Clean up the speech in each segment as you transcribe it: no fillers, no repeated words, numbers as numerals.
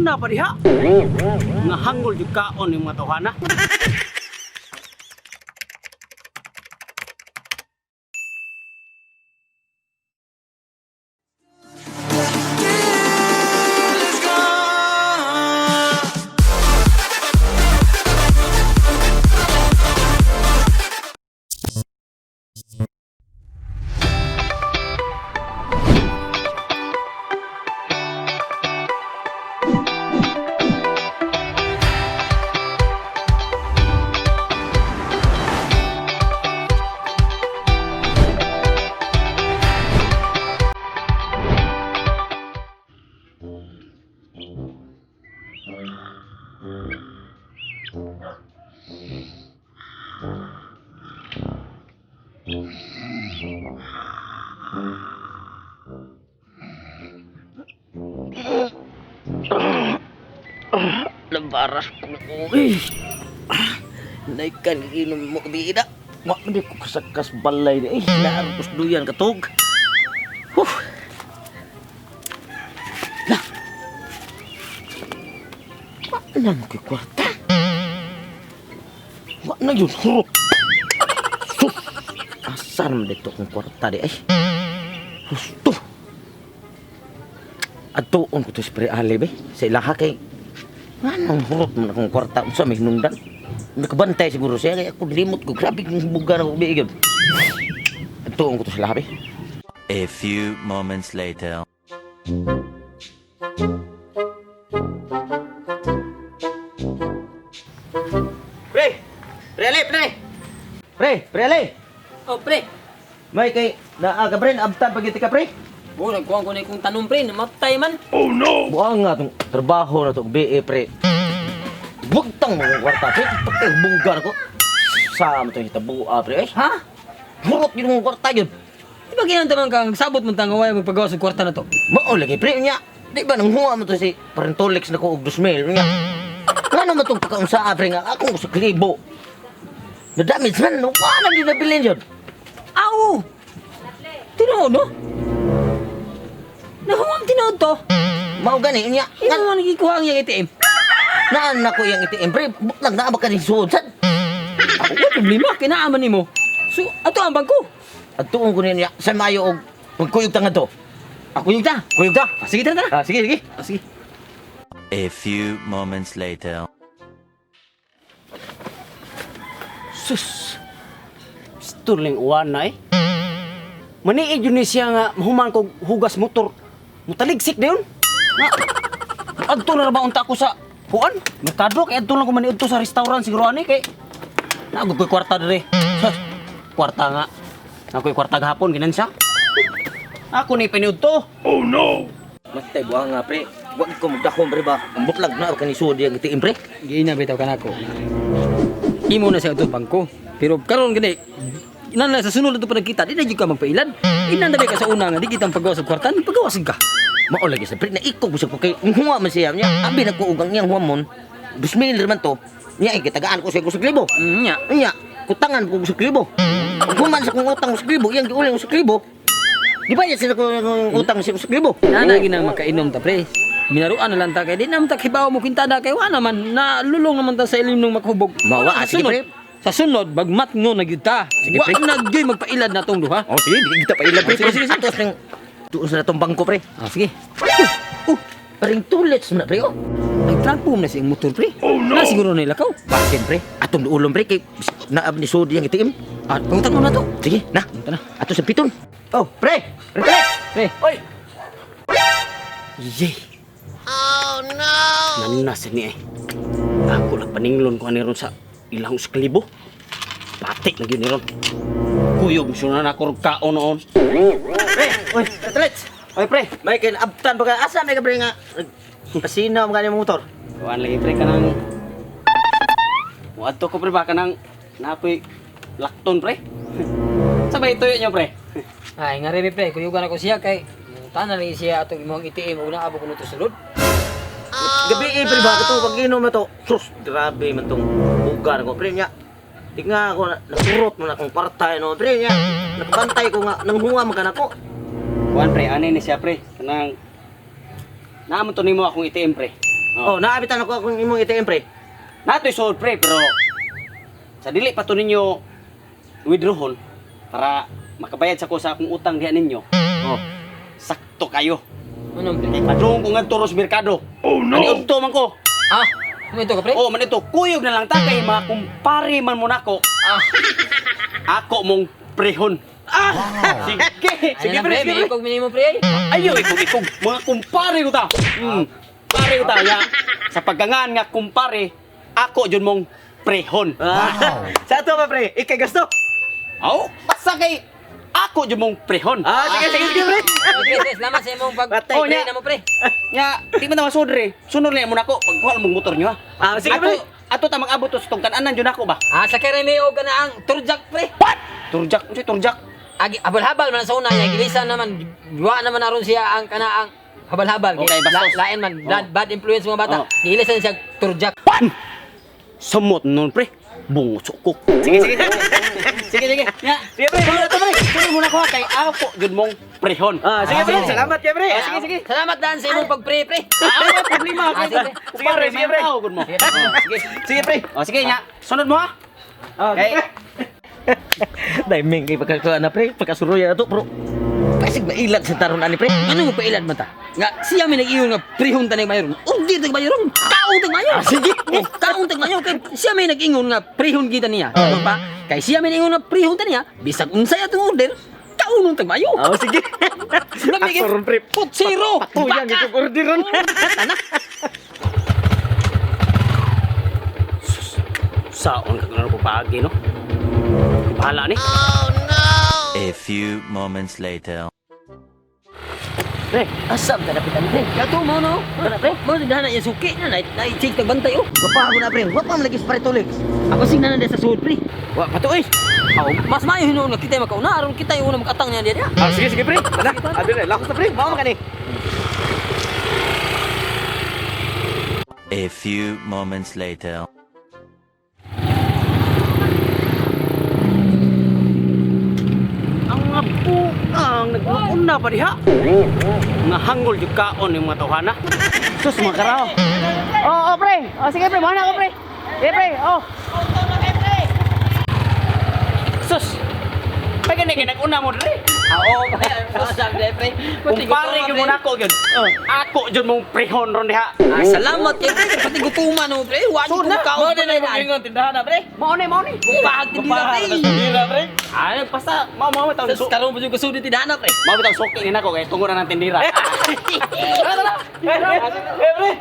Una pa diha. Nga hangol jud kaon yung mga tawhana. Lambaras ko uy. Naikan inom mo bida. Wa man ko kasakas balay ni eh. Naartos duyan katog. Huh. La. Wa na mo kay kwarta. Wa na yun hurot. Sus. Asa naman dito akong kwarta di ay. Husto. Adtuon ko to si Pre Ali be. Sa ilaha kay anong hurot man akong kwarta unsa may hinungdan? Nakabantay siguro siya kay ako limot ko grabe kong buga na ko biigod. Adtuon ko to sila be. A few moments later. Pre! Pre Ali, pre! Pre, pre Ali! Oh, pre. May kay naa ka pre, naabtan pag ka pre. Oh, nagkuhan ko na kung tanong, pre. Namatay man. Buang nga tong trabaho na to BE pre. Bugtang mo kong kwarta pre, pagkay buga na ko. Sa mo to hitabua pre eh. Ha? Hurot yun mong kwarta yun. Di ba ginang tamang kang sabot mong tangaway magpagawa sa kwarta na to? Mao lagi pre nya. Di ba nang huwa mo to si Parentolix na ko og 2,000 nya. Ngano man tong pagkaunsa pre nga akong sa klibo. Nadamage man no, wala gyud nabilin yun. Aw! Tinuod, no? Nahuwang tinuod to. Mao gani nya. Ino man nagikuha ang iyang ATM. Naan na ko yang ATM pre, butlang naa ba ka ni suod sad. Ako ba problema? Kinaaman nimo. So, ato ang bangko. Adtuon ko niya sa mayo og magkuyog ta ngadto. Ako yung ta. Kuyog ta. Ah, sige, tara, tara. Ah, sige sige. Ah, sige. A few moments later. Sus. Sturling uwan na eh. Maniid yun ni siya nga mahuman kog hugas motor. Mutaligsik na yun. Nga, adto na ra ba unta ko sa kuan? Merkado kay adto lang ko maniudto sa restaurant siguro ani kay naagod ko'y kwarta dire. Sus, kwarta nga. Ako'y kwarta gahapon ginan siya. Ako ni piniudto. Matay buang nga pre. Wa ko magdakon pre ba. Ang butlag na ka ni suod yang ATM pre. Giina bitaw ka nako. Imo na siya ato bangko. Pero karon gani, inan na sa sunod na to pa nagkita, di na jud ka magpailad. Inan na ba ka sa una nga di kitang pagawa sa kwarta, pagawa ka. Mao lagi sa pre na ikog ko kay huwa man siya niya. Abi na ko og ang iyang huwamon. 2,000 man to. Niya ay gitagaan ko siya og 1,000. Nya. Niya kutangan ko og 1,000. Ug human sa kong utang og 1,000, iyang giuling og 1,000. Di ba niya sila ko utang siya og 1,000? Nana ginang makainom ta pre. Minaruan na lang ta kay di naman ta kibaw mo kintada kay wa naman nalulong naman ta sa ilim nung makhubog. Mawa, Sa sige, sunod, pre. Sa sunod bagmat ngo na gyud ta. Sige, Wa pre. na gyud magpailad na tong duha. Oh, sige, di kita pailad pre. Sige, sige, sige. Atos ning tuon sa natong bangko pre. Ah, sige. Paring tulits na pre oh. Nagtrapo na siyang motor pre. Oh no. Na siguro na ilakaw. Basin pre, atong ulom pre kay naab ni sud yang ATM. Ah, pangutan mo na to. Sige, na. Pangutan na. Ato sa piton. Oh, pre. Pre. Pre. Pre, Oy. Yay. Oh no. Nanas ni eh. Ako lang paninglon ko ani ron sa ilang usklibo. Patik na gyud ni ron. Kuyog siya na nako og kaon noon. Pre, oy, Tulits. Oy pre, Michael, abtan pa ka. Asa may ka pre nga? Pasinaw mga niyang motor. kuan lagi pre kanang Muadto ko pre ba kanang napoy lakton pre. Sabay tuyo niyo pre. Ay, nga rin pre, kuyugan ako siya kay tanan lagi siya atong imong ATM ug naabot ko nito sulod. Gabi eh, pre, bakit to? Pag inom na to. Sus, grabe man tong bugar ko. Pre, niya. Di nga ako, nasurot mo na akong kwarta, no? Pre, niya. Nakabantay ko nga, nanghuwa man ka na ko. Kuan pre, ani ni siya pre kanang Naamon to nimo akong ATM pre. Oh, naabitan ako akong imong ATM, pre. Natoy sold, pre, pero sa dili pa to ninyo withdrawal para makabayad sa ko sa akong utang diha ninyo. Oh. Sakto kayo. Ano pre? Padung ko ngadto ros merkado. Oh no. Ani udto man ko. Ah, ano ito ka pre? Oh, man ito kuyog na lang ta kay mga kumpare man mo nako. Ah, Ako mong prehon. Ah! Sige. Sige, sige pre, pre, sige, may pre. ikog minimo pre. Ayo, ikog, ikog. Mga kumpare ko ta. Pare ko ta. Nga, sa pagkangan nga kumpare, ako jud mong prehon. Ah. Sa ato pa, pre. Ikay gasto. Aw, basta kay ako jud mong prehon. Ah, sige, sige, sige, pre. Okay, pre, salamat sa imong pag Patay, Oh, pre nya. na mo pre. Nga, di man na masudre. Sunod na mo nako pagkuha mong motor nyo ha. Ah, sige, ato, pre. Ato ta mag-abot to sa tungkanan jud nako ba? Ah, sa kay may og kana ang turjak pre. What? Turjak, unsay turjak? Agi habal-habal man sa una niya gilisan naman duwa naman aron siya ang kana ang habal-habal. Okay, bastos. Lain man bad, bad influence mga bata. Oh. Gilisan siya turjak. Samot nun pre. Bungo ko. Sige, sige. Sige, sige. Nga, Sige, pre. sunod to pre. Sunod mo na ko ha kay ako jud mong prehon. Ah, sige, pre. Salamat kay pre. Ah, sige, sige. Salamat daan sa imong pagpre pre. Ah, wala problema. Ah, sige. Sige, pre, Sige, pre. Tao, gud mo. Sige, pre. Oh, sige. Sige, pre. Oh, sige nya. Sunod mo ha. Ah, Okay. Daiming kay pagkakuha na, pre. Pagkasuroy na to, bro. Pasig mailag sa taron ani, pre. Ano mo pailan man ta? Nga siya may nag-iyon nga prehon tanay mayoron. Order tag mayoron. Kaon tag mayor. Sige. Oh, kaon tag mayor kay siya may nag-ingon nga prehon kita niya. Ano pa? Kay siya may nag-ingon nga prehon ta niya, bisag unsay atong order, kaonon tag mayo. Oh, sige. Lamig Ako ron, pre. Putsero. Patuyang Baka. itong orderon. Tana. Saon ka na ko paagi no. Bahala ni. A few moments later. Pre, asam ka dapitan, pre. Kato mo no. Kana, pre. Mo dana ya suki na na na check tag bantay oh. Gapa ako na, pre. Wa pa man lagi sa Paritolix. Ako sing na sa sud pre. Wa pa to, eh. Aw, mas maayo hinuon nga kita makauna aron kita yung una makatang niya diya. Ah, sige, sige, pre. Tara. Abi na, lakos na, pre. Mao man kani. A few moments later. Ang mga buang nagmauna pa diha. Mga hanggol jud kaon yung mga tawhana. Sus mga karaw. Oh, oh pre. Oh sige pre, mana ko pre. Sige pre, oh. Sus. Pagani kay nag-una mo dre. Ah, oo, pre. Pre. Kumpare gyud mo nako gyud. Ako gyud mong prehon ron diha. Ah, salamat kay pre. Pati gutuman mo pre. Wa jud ko kaon Mao na imong ingon tindahan na, pre. Mao ni, mao ni. Gumpahag tindira pre. Tindira, pre. Ay, basta mao mao taon Sa karon pa jud ko sudi tindahan pre. Mao bitang suki ni nako kay tungod na ng tindira. Eh, pre.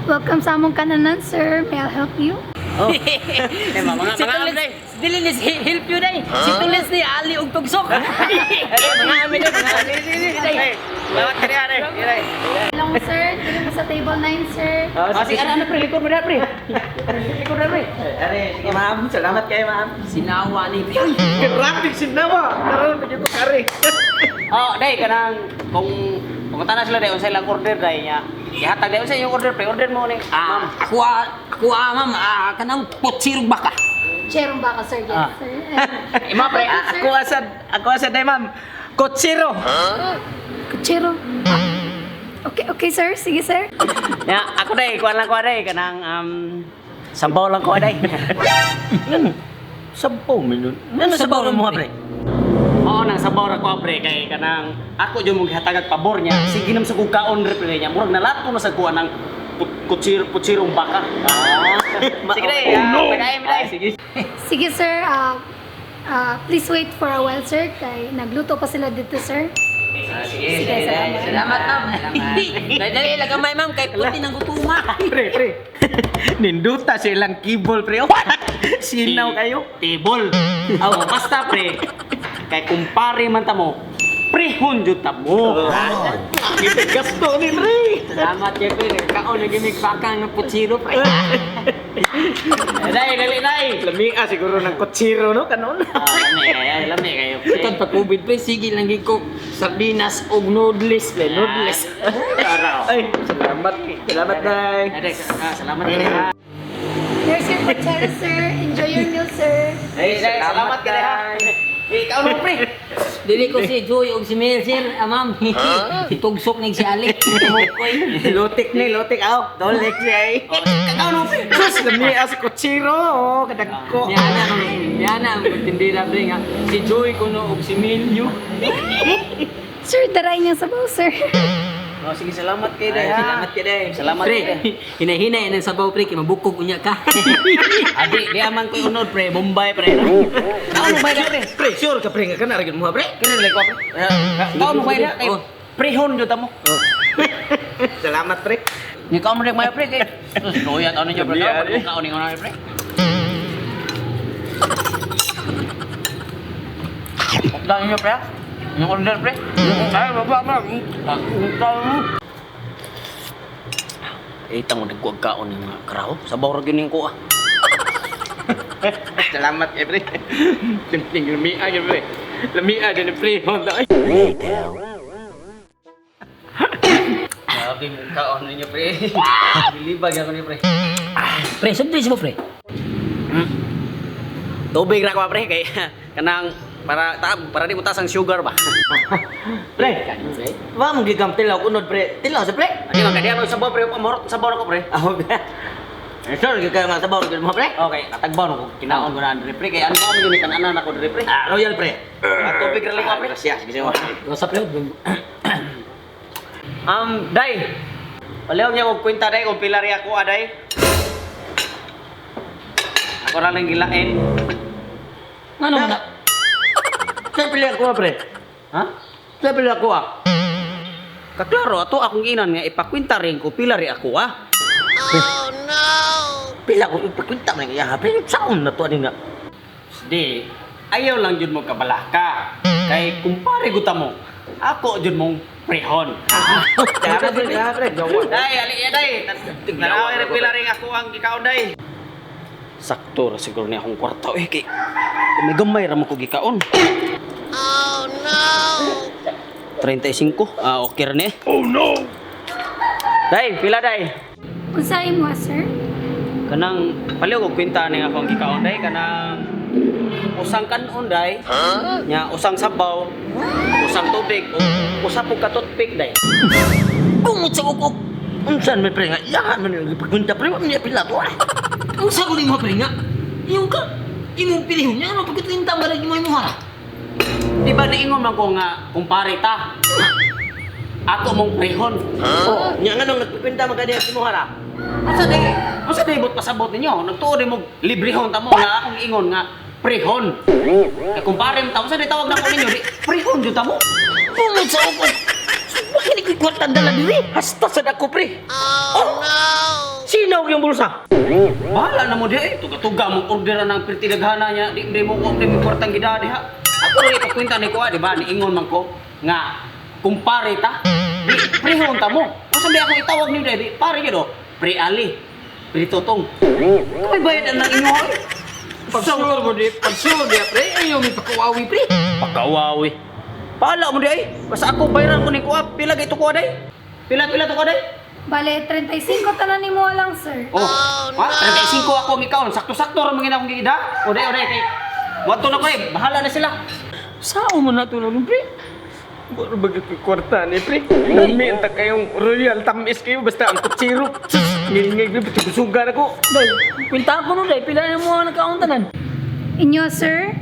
Welcome sa among kananan, sir. May I help you? Eh, mga Si mga Tulis, dili ni si help you day. Si Tulis ni ali og tugsok. Mga amin day, mga amin. Pre, Salamat ka niya, pre. Hello, sir. Dito mo sa table 9, sir. Ah, sige, ano, ano, pre, likod mo na, pre. Likod na, pre. Are, sige, ma'am. Salamat kayo, ma'am. Sinawa ni pre. Uy, Grabe sinawa. Karon medyo ko kare. Oh, day kanang kung kung tanan sila day unsay lang order day niya. Ihatag day unsay yung order pre, order mo ni. Ah, ako ah, ako ah, ma'am, ah, kanang potsirog baka. Cherong baka, sir. Yes, Ah. sir. Ima pre. Welcome, sir. Ako asad day, ma'am. Kotsiro. Kutsero. Ah. Okay, okay, sir. Sige, sir. Ya, ako day kuan lang ko day kanang sambaw lang ko day. Sampaw minun. Ano sabaw mo, pre? Oo nang sabaw ra ko pre kay kanang ako jud mong gihatagag pabor niya. Sige nam sa kong kaon re pre niya. Murag nalato na sa kuan ng kutsiro kutsirong baka. Ah. Sige day, oh, no. Tagay mi day. Sige. Sige, sir. Ah, ah, please wait for a while, sir. Kay nagluto pa sila dito, sir. Sige, Sige, salamat. Salamat, ma'am. Dali, dali, gamay, ma'am, kay puti ng gutuma. Pre, pre. Ninduta silang kibol, pre. Oh, Sinaw kayo. Table. Aw, basta pre. Kay kumpare man ta mo, prehon jud ta mo. Kita gasto ni, pre. Salamat, kay pre. Nagkaon na gimik baka ng putsiro, pre. Day, dali day. Lamia siguro ng kotsiro, no? Kanon. Ah, lami kayo, lami kayo. pre. Itong pag COVID, pre, sige lang gid ko sardinas og noodles, pre, noodles. Araw. Ay, salamat. Salamat, day. Ade, ah, salamat kay ha. Here's your kutsero, sir. Enjoy your meal, sir. Ay, day, salamat kay ha. Eh, ikaw no pre. Dili ko si Joy og si Mel, sir. Ah, ma'am. Tugsok nig si Ali. Tumukoy. Lotik ni, lotik aw. Dolek siya eh. Kakaon mo pre. Sus, lami as kutsiro, oh, kadagko. Yana, yana ang tindira pre nga. Si Joy kuno og si Mel. Sir, daray niya sabaw, sir. Oh, sige, salamat kay day. Salamat kay day. Salamat Pre, kay day. hinahinay ng sabaw pre kay mabukog unya ka. Adi, di aman ko unod pre, Bombay pre. Kaon mo bayad pre? Pre, sure ka pre nga kana ra gyud mo pre. Kini lang ko pre. Kaon mo bayad kay Oh. prehon jud ta mo. Salamat pre. Ni kaon mo rek mayo pre kay. Sus, loyat ano niyo pre. Grabe, Kaon ni ngono pre. Dahil niyo pre. Yung order pre. Ay, baba, ma'am. Eh, tamo nagkuag kaon ng mga kraho. Sabaw ra gyud ning ko ah. Salamat kay pre. Ting lami ay pre. Lami ay din pre. Honda ay. Later. Grabe mo kaon ninyo pre. Bilibag ako ni pre. Pre, soft mo pre. Tubig ra ko pre kay kanang para ta, para di mo taas ang sugar ba. Pre, wa mo gigam tilaw unod pre. Tilaw sa pre. Adi man kay di ako sabaw pre, pamorot sabaw ko pre. Aho ba? Sure gyud kayo nga sabaw gyud mo pre. Okay, katagbaw ko kinaon ko na diri pre kay ano ba mo yun kananan ako diri pre. Ah, royal pre. Ah, tubig ra lang ko pre. Gracias, sige mo. Sa pre. Day. Palihog niya og kwenta day kung pila ri ako aday. Ako ra lang gilain. Ngano man na? Sa pili ako pre. Ha? Sa pili ako ah. Kaklaro ato akong inan nga ipakwenta rin ko pila ri ako ah. Pila ko ipakwenta man iya pre. Saon na to ani nga. Di, ayaw lang jud mo kabalaka. Kay kumpare guta mo, ako jud mong prehon. Salamat pre, salamat pre. Day, ali ya day. Tanaw rin pila rin ako ang gikaon day. Sakto ra siguro ni akong kwarta eh kay may gamay ra mo ko gikaon. Oh no. 35. Ah, okay ra ni. Oh no. Day, pila day. Unsay mo, sir? Kanang paliw og kwenta ni akong gikaon day kanang usang kanon day. Nya usang sabaw, usang tubig, ug usa pug ka toothpick day. Bungot sa ukok. Unsan man pre nga iya man yung ipakwenta pre, wa man niya pila to ah. Unsa ko nimo pre nga? Iyong ka. Imong pilihon niya ano pagkatlinta ba rin mo imo ha? Di ba niingon man ko nga kumpare ta? Ako mong prehon. Oh, nya nganong nagpikwenta man kaniya si Muhara? Unsa day? Unsa day bot pasabot ninyo? Nagtuo day mo librehon ta mo nga akong ingon nga prehon. Kay kumpare mo ta, unsa day tawag nako ninyo? Di prehon jud ta mo. Bungot sa ukok. Bakit ni kwarta dala diri? Hasta sad ako pre. Oh no. Sinaw yung bulsa. Bahala na mo di ay tuga-tuga mo order na ng pirtidaghana niya, di di mo ko di mo kwartang gida diha. Ako rin ipakwenta ni ko, ah, di ba? Niingon man ko nga kumpare ta. Di prehon ta mo. Unsa day akong itawag ninyo di pare gyud oh. Pre Ali. Pre Totong. Kamay bayad ang inyo ay. Pag-sure mo di, pag-sure di pre, ayaw mi pakawawi pre. Pakawawi. Paala mo di ay. Basta ako bayaran ko ni kuha. Pila gay to kuha day? Pila pila to kuha day? Bale, 35 tanan nimo lang, sir. Oh, ha? 35 ako ang ikaon. Sakto-sakto ra man akong giida. O day, o day kay. Wadto na ko eh. Bahala na sila. Sao man na tulog pre? Baro bagay ko kwarta ni pre. Lami ang kayong royal tamis kayo basta ang kutsiro. Ngingig pre, patugusugan ako. Day, kwenta ko no day, pila na mo ang nagkaon tanan. Inyo, sir?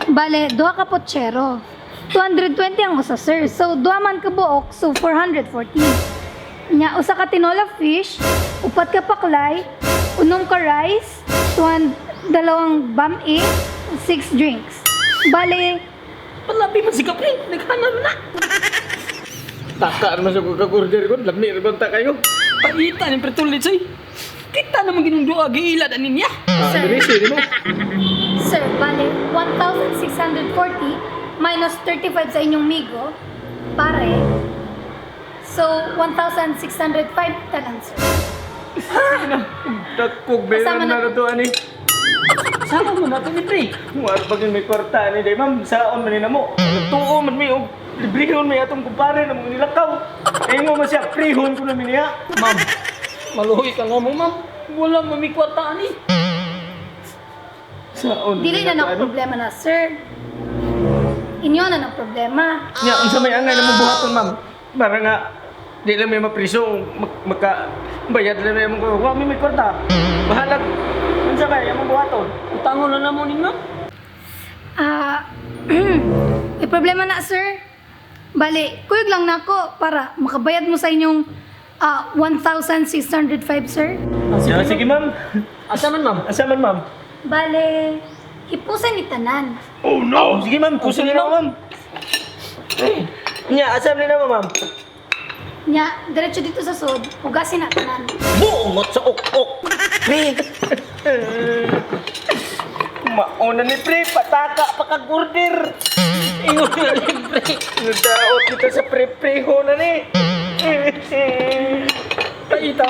Bale, duha ka potsero. 220 ang usa, sir. So, duha man ka buok, so 440. Nya, usa ka tinola fish, upat ka paklay, unom ka rice, tuan, dalawang bami, six drinks. Bale, Palabi man si ka pre, naghanan na. Taka naman sa kag-order ko, lami ra ta kayo. Paita ni pre tulit say. Kita naman ginung duha giilad ani niya. sir, Diri si mo. sir, bale, 1,640 minus 35 sa inyong migo, pare. So, 1,605 tanan, sir. Dakog meron Kasama na na- na to ani. Sao mo na to ni pre? Wala bagay may kwarta ni day ma'am, saon man ni namo. Nagtuo man mi og librehon may atong kumpare na mga nilakaw. Ingo man siya, prehon ko namin niya. Ma'am, maluhoy ka nga mo, ma'am. Wala mami kwarta ani. Saon Dili na to, na ani? problema na, sir. Inyo na ng problema. Nya, unsa may angay na buhaton, ma'am? Para nga di lang may mapriso, maka bayad lang may among wa mi may kwarta. Bahalag unsa may among buhaton? Utangon na namo ninyo. Ah, may problema na, sir. Bale, kuyog lang nako para makabayad mo sa inyong 1,605, sir. Sige, sige ma'am. Asa man, ma'am? Asa man, ma'am? Bale, hipusan ni tanan. Oh no. Sige ma'am, puso na ma'am. Eh, Nya, asa man na ma'am? Nya, diretso dito sa sod, hugasin na tanan. Buongot sa ok-ok. Pre, Mauna ni pre, pataka pa kag-order. Ingon na rin, pre. Nadaot kita sa pre-preho na ni. Paita.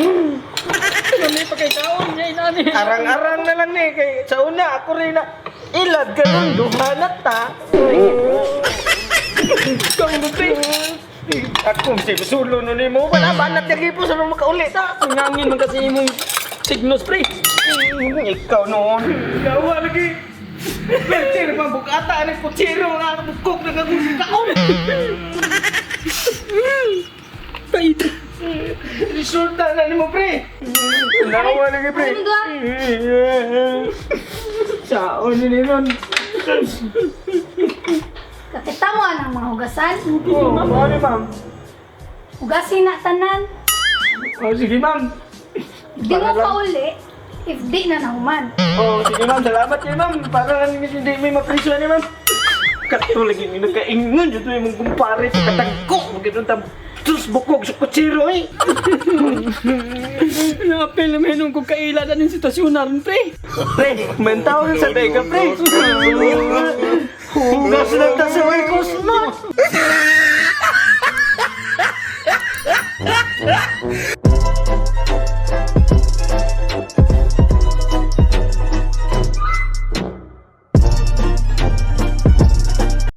Ano may pagkakaon niya inani. Arang-arang na lang ni kay sa una ako rin na ilad karon duha na ta. Ikaw mo, pre. Ako si sulo no nimo wala ba na tagi po sa makauli ta. Ang hangin man kasi imong signos, pre. Ikaw noon. Gawa lagi. Pertir man bukata ani kutsiro nga bukok na kagusi kaon. Paita. Resulta na nimo pre. Nawa lagi pre. Ano duha? Saon ni nun. Kakita mo ang mga hugasan. Oh, mao ni ma'am. Hugasin na tanan. Oh, sige ma'am. Di mo pauli if di na nahuman. Oh, sige ma'am, salamat kay ma'am. Para lang hindi may mapriso ni ma'am. Kato lagi ni nagkaingon dito yung mong kumpare sa katagko. Magandang tam. Sus, bukog sa kutsiro eh. Naapil na meron kong kailan ng sitwasyon na rin, pre. Pre, mentaw sa dega, pre. Hugas lang ta sa way kusma.